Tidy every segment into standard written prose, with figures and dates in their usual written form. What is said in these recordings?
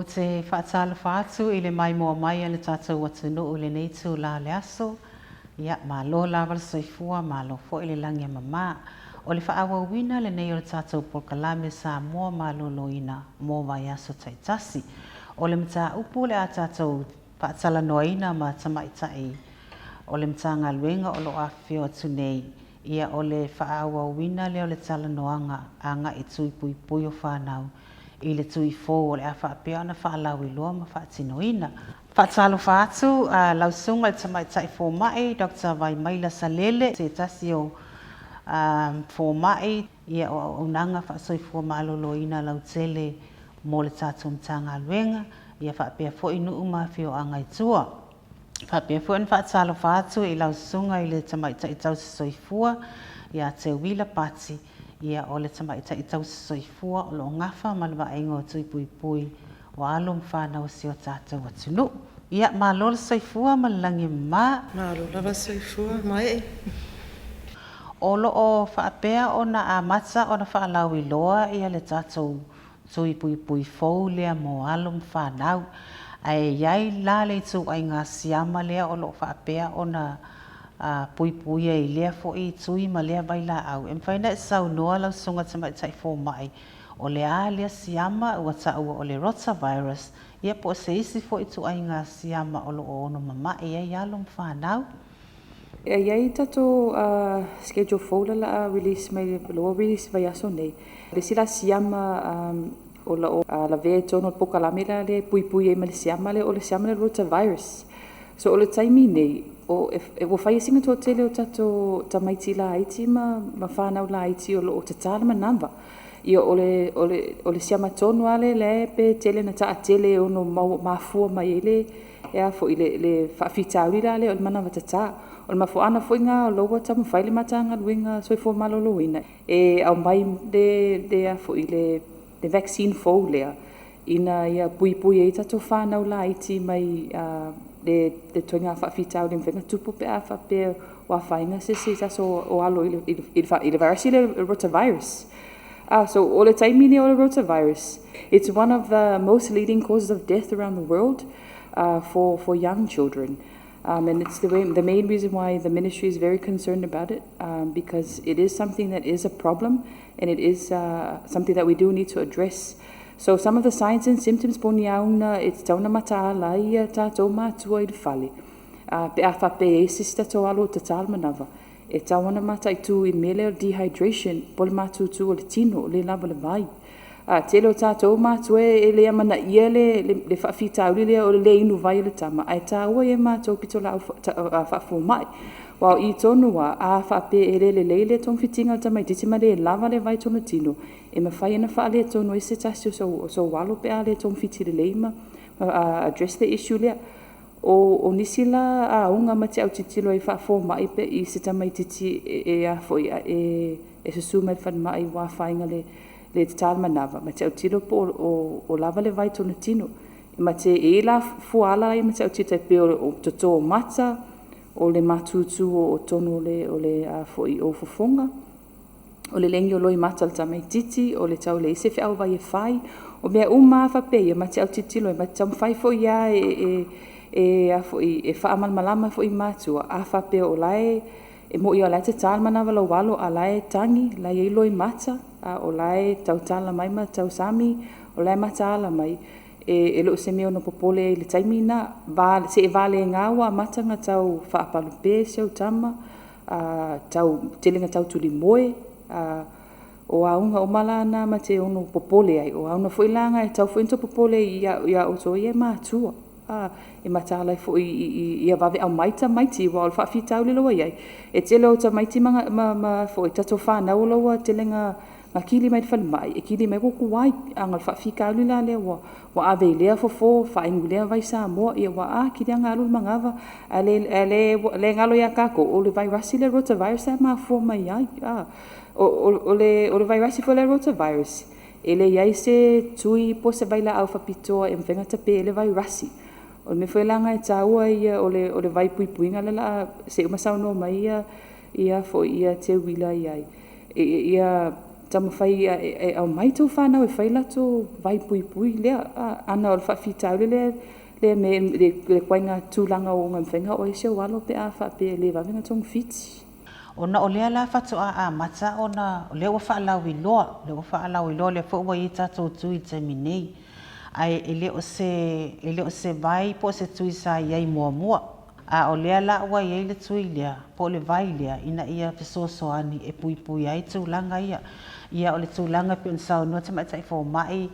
Ou te faatalofa atu i le maimoa mai a le tatou atunuu i lenei itula o le aso. Ia, malo lava le soifua, malo foi le lagi e mama. O le faaauauina lenei o le tatou polokalame Samoa Maloloina mo vaiaso taitasi. O le mataupu o le a tatou faatalanoaina ma tamaitai o le Matagaluega o lo o afifio atu nei, ia o le faaauauina lea o le talanoaga agai i tui puipui o fanau i le tui fou o le a faapea ona faalauiloa ma faatinoina. Faatalofa atu lau Susuga i le Tamaitai Fomai Doctor Vaimaila Salele, se tasi o fomai ia o auaunaga faasoifua maloloina lautele mo le tatou Matagaluega, ia faapea foi nuu ma afioaga i tua. Faapea foi ona faatalofa atu i lau Susuga i le Tamaitai Tausi Soifua ia Teuila Pati, ia o le Tamaitai Tausi Soifua o lo o gafa ma le vaaiga o tui puipui o alo ma fanau a si o tatou atunuu. Ia, malo le soifua ma le lagi e mama. Malo lava le soifua, Maee. O lo o faapea ona amata ona faalauiloa ia le tatou tui puipui fou lea mo alo ma fanau. Ae i ai la le ituaiga siama lea o lo o faapea ona puipuia i lea foi tui ma lea vailaau. E mafai ona e saunoa lau Susuga Tamaitai Fomai, o le a lea siama ua taua o le rotavirus, ia po o se isi foi ituaiga siama o lo o ono mama'i ai alo ma fanau? E i ai tatou schedule fou la a release mai lo release vaiaso nei. Le isi la siama o la o lavea i totonu o le polokalame la le puipui ai ma le siama lea, o le siama lea o le rotavirus. So o le taimi nei, o e ua fai sina toatele o tatou tamaiti laiti ma fanau laiti o lo o tatā le manava. Ia o le siama tonu lava lea pe tele na taatele e ono mafua mai ai le e a foi le faafitauli la lea o le manava tatā. O le mafuaaga foi lena o lea ua taumafai le Matagaluega o le Soifua Maloloina e aumai le a foi le vaccine fou lea ina ia puipui ai tatou fanau laiti mai le ituaiga faafitauli e mafai ona tupu pe a faapea ua afaina se isi o alo i le vairasi lea o le rotavirus. So o le taimi lenei o le rotavirus, it's one of the most leading causes of death around the world for young children. And it's the main reason why the ministry is very concerned about it, because it is something that is a problem and it is something that we do need to address. So some of the signs and symptoms po ni auna e tatau ona mataala ai ia tatou matua i le fale. Pe a faapea e i ai se isi tatou alo o tatā le manava, e tatau ona mataitu i le mea lea o le dehydration po o le matutu o le tino, le lava o le vai. Tele o tatou matua e le amanaia le faafitauli lea o le le inu vai o le tama, ae taua ia i matou pitolaau faafomai. Aua o i tonu lava, a faapea e le lelei le togafitiga a le tamaitiiti ma le lava le vai i tona tino, e mafai ona faaletonu ai se tasi o sou alo pe a le togafiti lelei ma address le issue lea. O nisi la auga ma te autitilo ai faafomai i se tamaitiiti e susu mai i le falemai ua afaina i le tatā o le manava, ma te autilo po o lava le vai i tona tino. E i ai la fuaala ia ma te autilo e pei o le toto mata, o le matutu o totonu o fofoga, o le legi o loimata o le tamaitiiti, o le tau leai o se feau vai e fai. O mea uma lava faapea, ma te autilotilo ai, ma te taumafai foi lava e faamalamalama foi i matua, a faapea o la e moni lava o la e tatā le manava o lou alo a o la e tagi, o la e i ai loimata, a o la e tautala mai ma tausami, o la e mataala mai, e le o se mea e ono popole ai i le taimi lena, seiavagana ua amata ona tau faapalupe si au tama, tele ina tau tulimoe. O auga uma la na ma te ono popole ai, o auga foi la na e tatau foi ona outou popole ai ia outou ia e matua, e mataala ai foi ia vave aumai tamaiti, aua o le faafitauli lea ua i ai, e tele o tamaiti ma tatou fanau la ua tele ina kili mai i le falemai, e kili mai ua tuai. Ona o le faafitauli la lea ua ave i lea fofo, faaimu i lea vaisamoa, ia ua atili ai ona alu le manava. Ae le galo ia tatou, o le vairasi lea o le rotavirus lea e mafua mai ai. O le vairasi foi lea o le rotavirus, e leai se tui po o se vailaau faapitoa e mafai ona tape ai le vairasi. O le mea foi la lena e taua ia o le vai puipuiga lea se i uma saunoa mai Teuila i ai, Taumafai e aumai tou fanau e fai latou vai puipui lea. Ana o le faafitauli lea lea mea le ituaiga tulaga ua mafai ona oo ai si ou alo pe a faapea e le vave ona togafiti. Ona o lea la faatoa amata ona o lea ua faalauiloa, lea ua faalauiloa lea foi ua i ai tatou tui i le taimi nei, ae e le o se e le o se vai po o se tui sa i ai muamua. A o lea la ua i ai le tui lea po o le vai lea ina ia fesoasoani e puipui ai tulaga ia. Ia o le tulaga e pei ona saunoa le Tamaitai Fomai,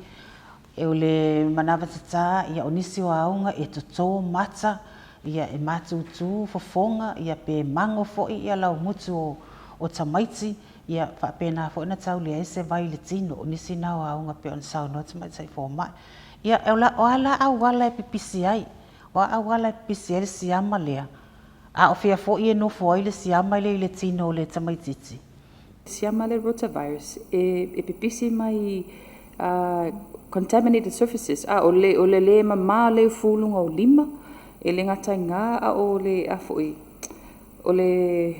o le manava tata, ia o nisi o auga e toto mata, ia e matutu fofoga, ia pe mago foi ia laumutu o tamaiti, ia faapena foi ona tau leai se vai i le tino. O nisi na o auga e pei ona saunoa le Tamaitai Fomai. Ia o a la auala e pipisi ai? O a auala e pipisi ai le siama lea? A o fea foi e nofo ai le siama lea i le tino o le tamaitiiti? Siama le rotavirus e pipisi mai contaminated surfaces, a o le lē mamā o le ufuluga o lima, e le gata i gā a o le a foi o le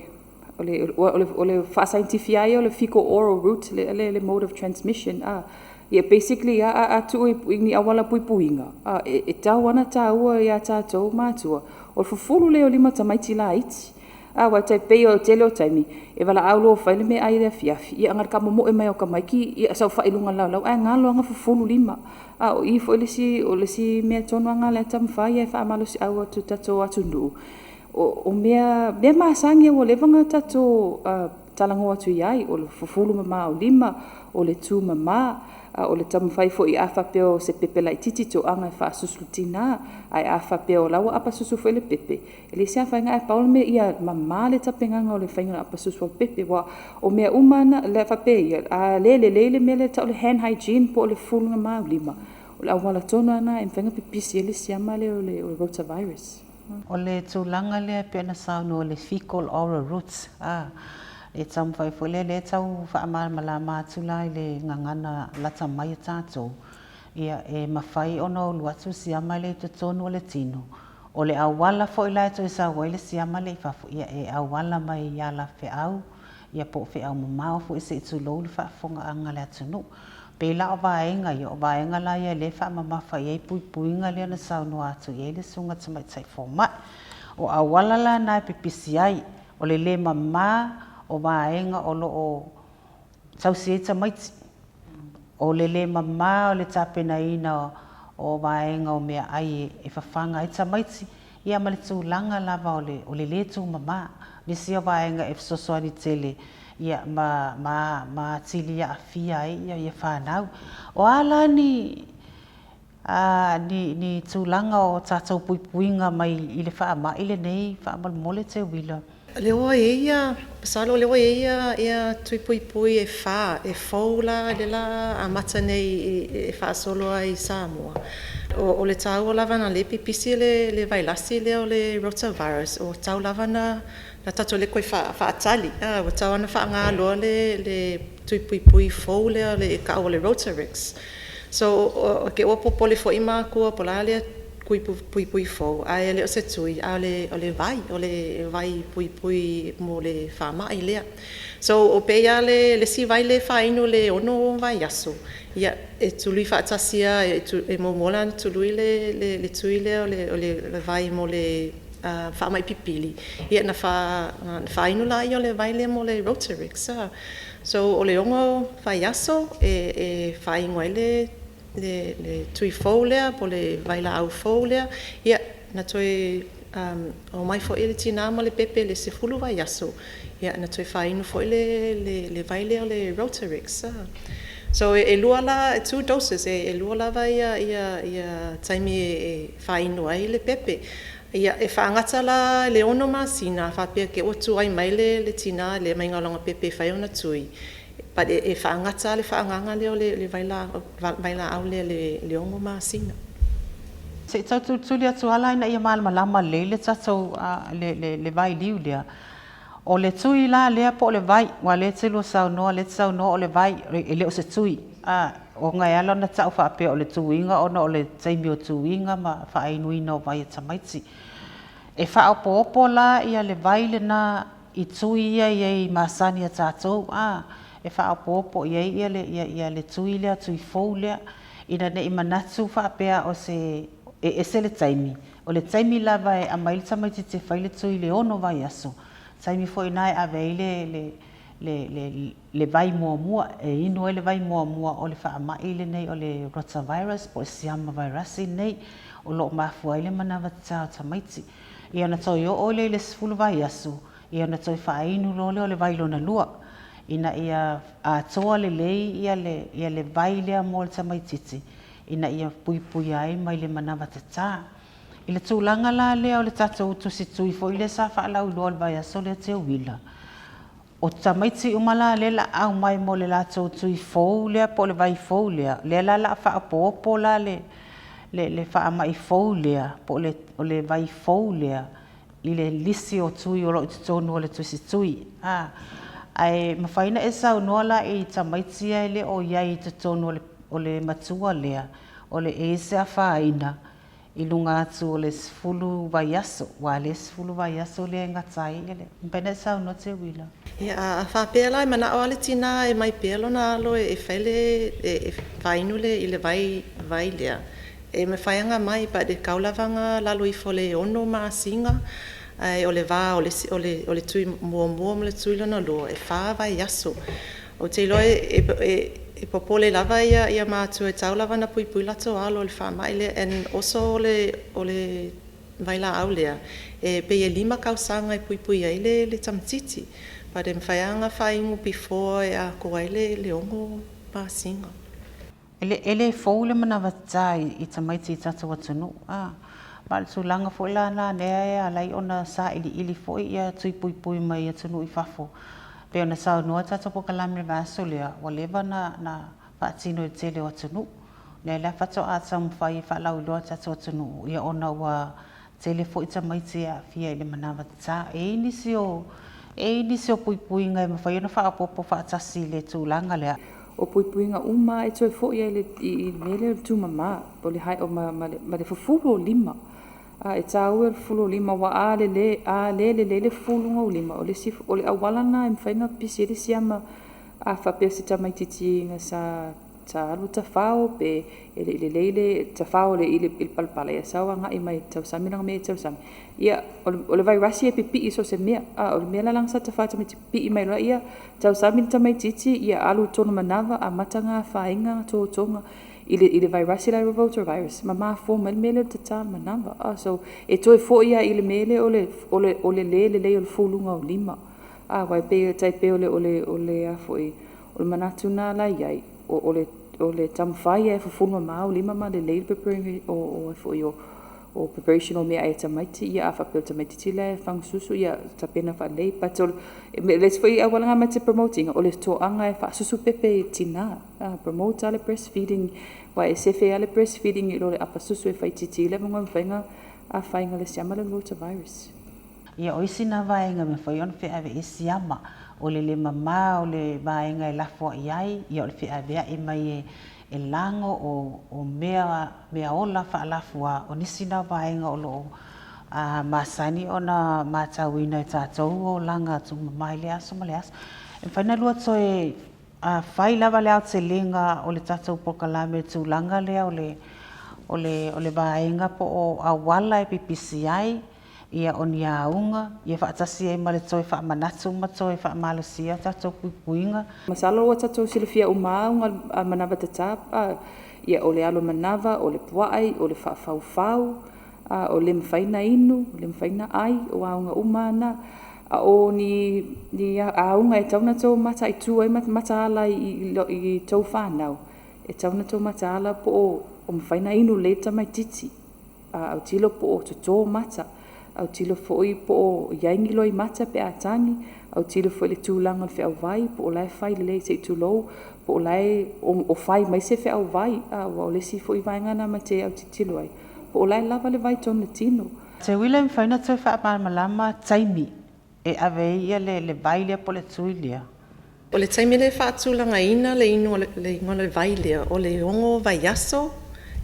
faascientific lava ia o le fecal oral route le mode of transmission. Ia basically lava a tuu i ni auala puipuiga, e tatau lava ona taua ia tatou matua o le fufulu lelei o lima o tamaiti laiti. Aua e tai pei o le tele o taimi e valaau loa e fai le meaai i le afiafi, ia na o le taamomoe mai lava o tamaiti saofai i luga o le laulau ae galo lava ona fufulu lima. A o i foi le isi mea tonu lava lena o lea e taumafai e faamalosiau atu i le tatou atunuu, o mea masani lava ua leva ona tatou talanoa atu i ai, o le fufulu mama o lima, o le tumama, o le taumafai foi a faapea o se pepe laitiiti toaga e faasusu i le tina, ae a faapea o la e ua apasusu foi le pepe, e leai se afaina, ae pau le mea ia mama le tapenaga o le faiga o le apasusu o le pepe. Aua o mea uma lava na, faapei a le lelei le mea lea e tau o le hand hygiene po o le fufulu mama o lima, o le auala tonu lava lena e mafai ona pipisi ai le siama lea o le rotavirus. O le tulaga lea e pei ona saunoa i le fecal oral route, e taumafai foi lea, lea e tau faamalamalama atu la i le gagana lata mai a tatou, ia e mafai ona ulu atu le siama lea i totonu o le tino. O le auala foi la e toe sau ai le siama lea i fafo, ia e auala mai i alafeau, ia po o feau mamao foi se i tulou le faafofogaaga a le atunuu. Pei la o vaega ia, o vaega la ia lea e faamamafa i ai puipuiga lea na saunoa atu i ai le Susuga i le Tamaitai Fomai. O auala la na e pipisi ai, o le le mama o vaega o lo o tausi ai tamaiti, o le le mama o le tapenaina o vaega o meaai e fafaga ai tamaiti, ia ma le tulaga lava o le le tumama. O nisi ia o vaega e fesoasoani tele ia ma ma ma atili aafia ai ia fanau. O a la ni ni ni tulaga o tatou puipuiga mai i le faamai lenei faamolemole Teuila? O lea ua i ai ia, masalo o lea ua i ai ia tui puipui e 4 e fou la lea o le a amata nei e faasolo ai i Samoa. O le taua lava ona o lea e pipisi le vailasi lea o le rotavirus, ua tatau lava ona tatou le toe faatali, ua tatau lava ona faaaoga loa le tui puipui fou lea e tau o le Rotarix. So, i te i ua popole foi matua po o le a lea tui puipui fou, ae le o se tui a o le vai, o le vai puipui mo le faamai lea. So, e pei lava le isi vai lea e faainu i le 6 vaiaso, ia e tului faatasi lava, e muamua la ona tului le tui lea o le vai mo le faamai pipili, ia ona faainu lea o le vai lea mo le Rotarix. So, o le 6 vaiaso e faainu ai le tui fou lea po o le vailaau fou lea, ia ona toe omai foi le tina ma le pepe i le 10 vaiaso, ona toe faainu foi lea o le vai lea o le Rotarix. So, e 2 la, two doses, e 2 lava taimi e faainu ai le pepe. Ia, e faagata la i le 6 masina a faapea te i ua tuai mai le tina lea aumaiga o lana pepe e fai ona tui, but e faagata lava le faaaogaina lea o le vailaau lea i le 6 masina. Se i tau tulituli atu lava la ina ia malamalama lelei le tatou le vailiu lea. O le tui la lea po o le vai, aua o lea e te lua saunoa, o lea e te saunoa o le vai, e le o se tui, ona e ala ona tau faapea o le tuiga ona o le taimi o tuiga ma faainuina o vai a tamaiti. E faaopoopo la le vai lena i tui ia e i ai masani a tatou, a. e faaopoopo i ai ia le ia ia le tui lea tui fou lea ina ne i manatu faapea o se e ese le taimi. O le taimi lava e aumai le tamaitiiti e fai le tui i le 6 vaiaso, taimi foi lena e ave ai le le le le le vai muamua, e inu ai le vai muamua o le faamai lenei o le rotavirus po o le siama vairasi lenei o lo o mafua ai le manava tatā o tamaiti. Ia ona toe oo lea i le 10 vaiaso, ia ona toe faainu loa lea o le vai lona lua, ina ia atoa lelei ia le ia le vai lea mo le tamaitiiti ina ia puipuia ai mai le manava tatā. I le tulaga la lea o le tatou tusitui foi lea sa faalauiloa i le vaiaso lea Teuila, o tamaiti uma la lea o le a aumai mo le latou tui fou lea po o le vai fou lea, lea la o le a faaopoopo la le le faamai fou lea po o le o le vai fou lea i le lisi o tui o lo o i totonu o le tusitui. A, ae mafai ona e saunoa la i tamaiti ia e le o i ai i totonu o le o le matua lea, o le e i ai se afaina i luga atu o le 10 vaiaso, aua o lea e 10 vaiaso lea e gata ai le... Mafai ona e saunoa Teuila? Ia, a faapea la e manao lava le tina e aumai pea lona alo e fai le e faainu le i le vai vai lea, e mafai ona aumai but e tatau lava ona lalo ifo o le 6 masina, ae o le va o le o le tui muamua ma le tui lona lua, e 4 vaiaso. Ou te iloa e popole lava ia matua e tatau lava ona puipui latou alo i le faamai lea. And also o le vailaau lea, e pei e 5 tausaga e puipui ai le tamaitiiti, but e mafai lava ona faainu before e atoa ai le 6 masina. E le fou le manava tatā i tamaiti i tatou atunuu. A, ma o le tulaga foi la lena lea e ala ai ona sailiili foi ia tui puipui mai atunuu i fafo. E pei ona saunoa le tatou polokalame i le vaiaso lea, ua leva ona faatino i le tele o atunuu. Lea la faatoa taumafai e faalauiloa i le tatou atunuu, ia ona ua tele foi tamaiti e aafia i le manava tatā. E i ai nisi o, e i ai nisi o puipuiga e mafai ona faaopoopo faatasi i le tulaga lea. O puipuiga uma lava e toe foi lava i le mea lea o le tumama, o le ma le fufulu o lima. E taua le fufulu o lima aua a le lelei le fufuluina o lima, o le isi, o le auala lena e mafai ona pipisi ai le siama. A faapea o se tamaitiiti sa alu tafao pe e le i lelei le tafao i le palapala, ia sau agai mai e tausami lana mea e tausami. Ia, o le vairasi e pipii i so o se mea. A o le mea la leaga sa tafao e tamaiti pipii mai loa, ia tausami le tamaitiiti, ia alu i totonu manava amata ona afaina totoga i le vairasi la le rotavirus ma mafua mai le mea lea o le tatā o le manava. So, e toe foi lava i le mea lea o le le lelei o le fufuluina o lima. Aua e pei e tai pei o le manatu lena la e i ai, o le taumafai lava e fufulu mama ou lima ma lelei le prepare ina o preparation o meaai a tamaiti. Ia a faapea o le tamaitiiti la e fagasusu, ia tapena faalelei. But o le isi foi auala lena ma te promote ina, o le toaga e faasusu pepe i tina, promote lava le breastfeeding, aua e sefe lava le breastfeeding i lo le apasusu e faaitiitia ai le avanoa e mafai ona afaina e le siama le rotavirus. Ia, o isi na vaega e mafai ona feaveai siama, o le le mama o le vaega e lafoai ai, ia o le feaveai mai e lago o mea meaola faalafua, o nisi na vaega o lo o masani ona matauina e tatou olaga tumama i lea aso ma lea aso. E mafai ona lua toe fai lava le aotelega o le tatou polokalame i le tulaga lea o le o le o le vaega po o auala e pipisi ai, ia o ni auga, ia faatasi ai ma le toe faamanatu ma toe faamalosia tatou puipuiga. Masalo ua tatou silafia uma lava auga manava tatā, ia o le alo manava, o le puaai, o le faafaufau, o le mafai ona inu, le mafai ona ai, o auga uma lava na. A o ni auga e tatau ona outou mataitu ai ma mataala i a outou fanau, e tatau ona outou mataala po o mafai ona inu lelei le tamaitiiti, autilo po o toto mata, autilo foi po o i ai ni loimata pe a tagi, autilo foi i le tulaga o le feauvai po o la e fai lelei se i tulou, po o la e o fai mai se feauvai, aua o le isi foi vaega lena ma te autilotilo ai, po o la e lava le vai i totonu o le tino. Teuila e mafai ona toe faamalamalama taimi e ave ai le vai lea po o le tui lea. O le taimi lea e faatulagaina le inu o le vai lea, o le 6 vaiaso,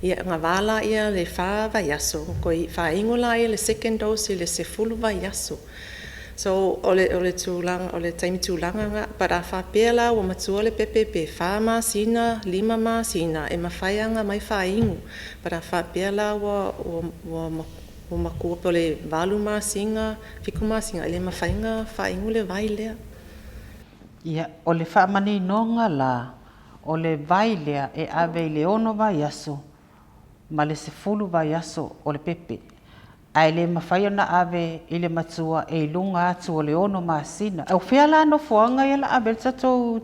ia ona va lea o le 4 vaiaso, toe faainu lea o le second dose i le 10 vaiaso. So o le o le tulaga o le taimi tulaga lena. But a faapea la ua matua le pepe pe 4 masina, 5 masina, e mafai lava ona aumai faainu. But a faapea la ua ua ua matua po o le 8 masina, 7 masina, e le mafai ona faainu le vai lea. Ia, o le faamaninoga la o le vai lea e ave i le 6 vaiaso ma le 10 vaiaso o le pepe, ae le mafai ona ave i le matua e i luga atu o le 6 masina. O fea la nofoaga ia o le a ave ai le tatou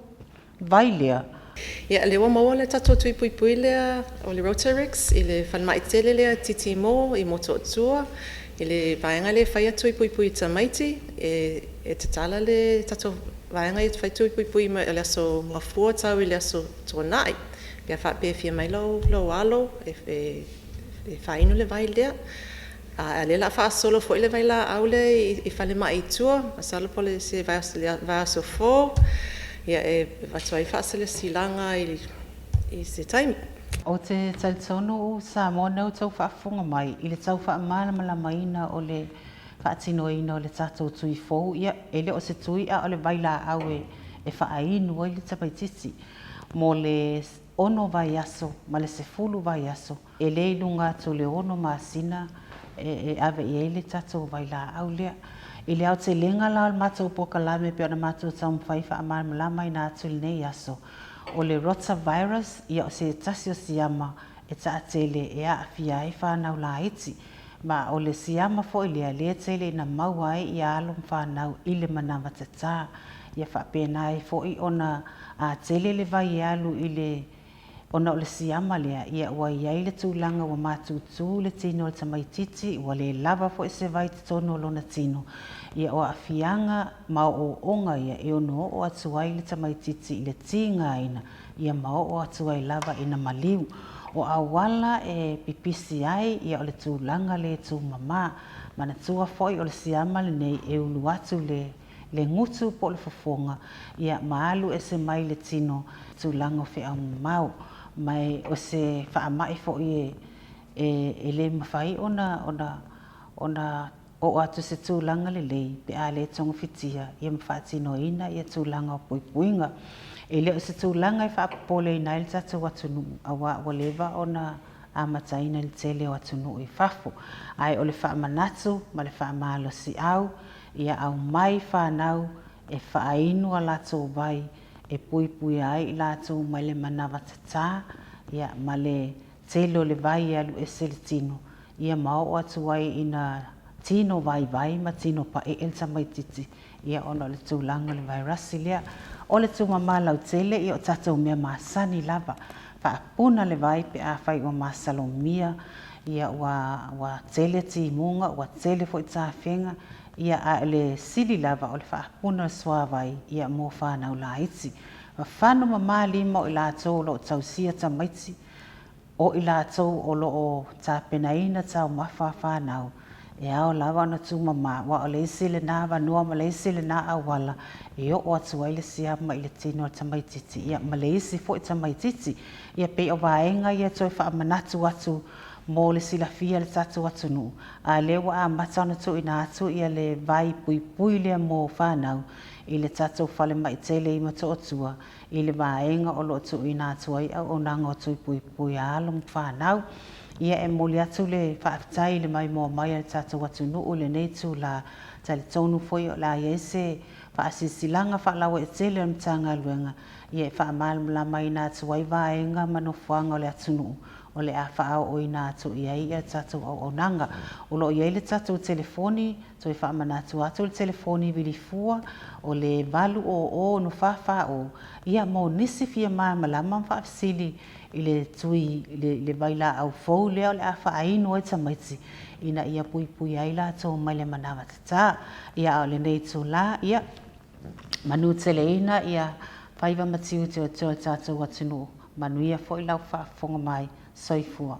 vai lea? Ia, lea ua maua le tatou tui puipui lea o le Rotarix i le falemai tele lea TTMO i Motootua, i le vaega lea e faia tui puipui i tamaiti. E tatala le tatou vaega ia e fai tui puipui mai le aso Gafua tau i le aso Toonai. Pe a faapea e fia mai lou alo e faainu le vai lea. A o lea o le a faasolo foi le vailaau lea i falemai i tua, masalo po o se vaiaso fou e avatu ai faasilasilaga i se taimi. Ou te talitonu Samoa o lena ua tau faafofoga mai i le tau faamalamalamaina o le faatinoina o le tatou tui fou. Ia, e le o se tui a o le vailaau e faainu ai le tamaitiiti mo le 6 vaiaso ma le 10 vaiaso. E le i luga atu o le 6 masina e ave i ai le tatou vailaau lea. I le aotelega la o le matou polokalame e pei ona matou taumafai e faamalamalamaina atu i lenei aso, o le rotavirus, ia o se tasi o siama e taatele e aafia ai fanau laiti. Ma o le siama foi lea, lea e tele ina maua ai ia alo ma fanau i le manava tatā. Ia faapena ai foi ona a tele le vai e alu i le Ona o le siama lea, ia ua i ai le tulaga ua matutu le tino o le tamaitiiti, ua le lava foi se vai i totonu o lona tino. Ia o aafiaga ma ooooga ia e ono oo atu ai le tamaitiiti i le tigaina, ia ma oo atu ai lava ina maliu. O auala e pipisi ai, ia o le tulaga lea e tumama. Manatua foi o le siama lenei e ulu atu le le gutu po o le fofoga, ia ma alu ese mai le tino i tulaga o feau mamao. Ma o se faamai foi e e le mafai ona ona ona oo atu i se tulaga lelei pe a le togafitia ia ma faatinoina ia tulaga o puipuiga. E le o se tulaga e faapopoleina ai le tatou atunuu aua ua leva ona amataina i le tele o atunuu i fafo. Ae o le faamanatu ma le faamalosiau Ia aumai fanau e faainu a latou vai e puipuia ai i latou mai le manava tatā, ia, ma le tele o le vai e alu ese le tino, ia ma oo atu ai ina tino vaivai ma tino paee le tamaititi, ia, ona o le tulaga o le vairasi lea. O le tumama lautele, ia o tatou mea masani lava, faapuna le vai pe afai ua masalomia, ia ua ua tele timuga, ua tele foi tafega, ia a o le sili lava o le faapuna o le suavai ia mo fanau laiti. Fafano mama lima o i latou o lo o tausia tamaiti, o i latou o lo o tapenaina taumafa a fanau, e ao lava ona tumama, aua o le isi lena avanoa ma le isi lena auala e oo atu ai le siama i le tino o le tamaitiiti, ia ma le isi foi tamaitiiti. Ia pei o vaega ia e toe faamanatu atu mo le silafia e le tatou atunuu, a o lea ua amata ona tuuina atu ia le vai puipui lea mo fanau i le tatou falemai tele i Motootua i le vaega o lo o tuuina atu ai auaunaga o tui puipui a alo ma fanau. Ia e momoli atu le faafetai i le maimoa mai a le tatou atunuu i lenei itula. Talitonu foi o le a i ai se faasilasilaga faalauaitele a le Matagaluega ia e faamalamalamaina atu ai vaega ma nofoaga o le atunuu o le a faaooina atu i ai le tatou auaunaga. O lo o i ai le tatou telefoni, toe faamanatu atu le telefoni vilifua o le 800 644 ia mo nisi fia malamalama ma faafesili i le tui i le vailaau fou lea o le a faainu ai tamaiti ina ia puipuia ai latou mai le manava tatā. Ia a o lenei itulā, ia manuteleina ia faiva ma tiute o le tatou atunuu, manuia foi lau faafofoga mai. Soifua.